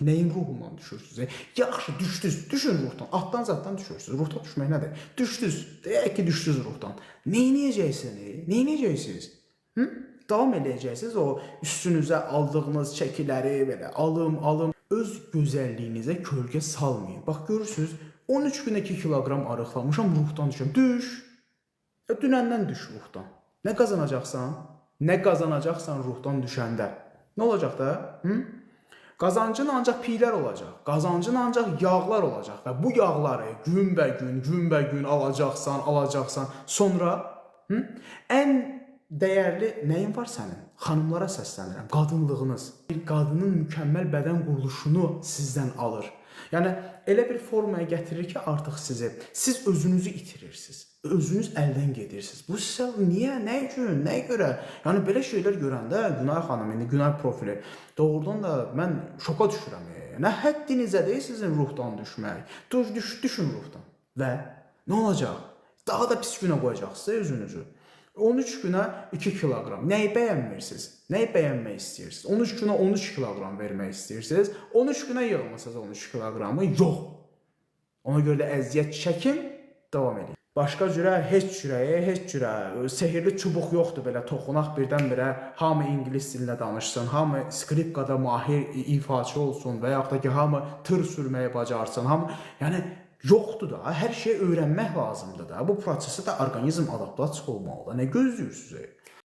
Nəyin ruhundan düşürsüz? Yaxşı, düşdünüz. Düşün ruhdan. Atdan zaddan düşürsüz. Ruhdan düşmək nədir? Düşdünüz. Deyək ki, düşdünüz ruhdan. Nə edəcəksiniz? Nə edəcəksiniz? Hı? Davam eləyəcəksiniz o üstünüzə aldığınız çəkiləri belə alım, alım. Öz gözəlliyinizə kölgə salmayın. Bax görürsüz, 13 günə 2 kiloqram arıqlamışam, ruhdan düşürəm. Düş. Dünəndən düş ruhdan. Nə qazanacaqsan? Nə qazanacaqsan ruhdan düşəndə? Nə olacaq da? Hı? Qazancın ancaq piylər olacaq. Qazancın ancaq yağlar olacaq və bu yağları günbəgün, günbəgün alacaqsan, alacaqsan. Sonra hı? Ən dəyərli nəyin var sənin? Xanımlara səslənirəm. Qadınlığınız. Bir qadının mükəmməl bədən quruluşunu sizdən alır. Yəni elə bir formaya gətirir ki, artıq sizi siz özünüzü itirirsiniz. Özünüz əldən gedirsiniz. Bu sizə niyə, nə üçün, nəyə görə? Yəni belə şeylər görəndə Günay xanım, indi Günay profili doğrudan da mən şoka düşürəm. Nə həddinizə deyil sizin ruhdan düşmək. Dur, düş, düşün ruhdan. Və nə olacaq? Daha da pis günə qoyacaqsınız özünüzü. 13 günə 2 kiloqram. Nəyi bəyənmirsiniz? Nəyi bəyənmək istəyirsiniz? 13 günə 13 kiloqram vermək istəyirsiniz? 13 günə yığmısınız 13 kiloqramı? Yox. Ona görə də əziyyət çəkin, davam edin. Başqa cürə heç cürə, heç cürə sehrli çubuq yoxdur belə toxunaq birdən-birə hamı ingilis dilində danışsın, hamı skripkada mahir ifaçı olsun və yaxud da ki hamı tır sürməyi bacarsın, hamı yəni yoxdur da. Hər şeyi öyrənmək lazımdır da. Bu prosesə də orqanizm adaptasiya olmalıdır. Nə gözləyirsiniz?